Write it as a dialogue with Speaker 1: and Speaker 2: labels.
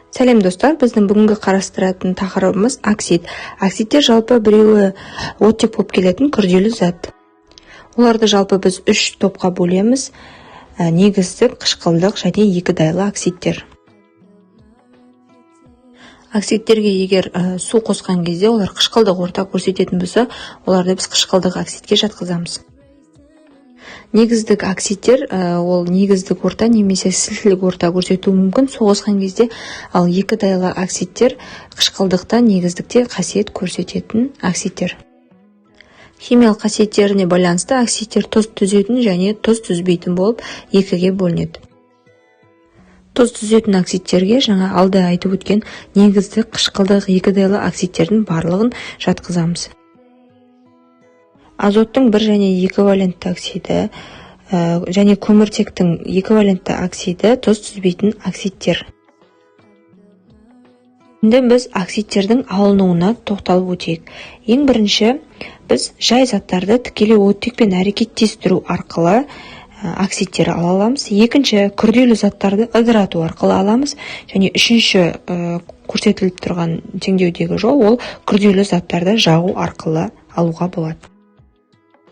Speaker 1: Сәлем, достар! Біздің бүгінгі қарастыратын тақырыбымыз – оксид. Оксидтер жалпы біреуі оттек болып келетін күрделі зат. Оларды жалпы біз үш топқа бөлеміз: негіздік, қышқылдық және екідайлы оксидтер. Оксидтерге егер су қосқан кезде олар қышқылдық орта көрсететін болса, оларды біз қышқылдық оксидке жатқызамыз. Негіздік оксидтер ол негіздік орта немесе сілтілік орта көрсетуі мүмкін су қосқан кезде. Ал екідайлы оксидтер қышқылдықта, негіздікте қасиет көрсететін оксидтер. Химиялық қасиеттеріне байланысты оксидтер тұз түзетін және тұз түзбейтін болып екіге бөлінеді. Тұз түзетін оксидтерге жаңа алда айтып өткен негіздік, қышқылдық, екідайлы оксидтердің барлығын жатқызамыз. Азоттың бір және екі валентті оксиді және көміртектің екі валентті оксиді – тұз түзбейтін оксидтер. Енді біз оксидтердің алынуына тоқталып өтейік. Ең бірінші біз жай заттарды тікелей оттекпен әрекеттестіру арқылы оксидтер ала аламыз. Екінші, күрделі заттарды ыдырату арқылы аламыз. Және үшінші, көрсетіліп тұрған теңдеудегі жол, ол күрделі заттарды жағу арқылы алуға болады.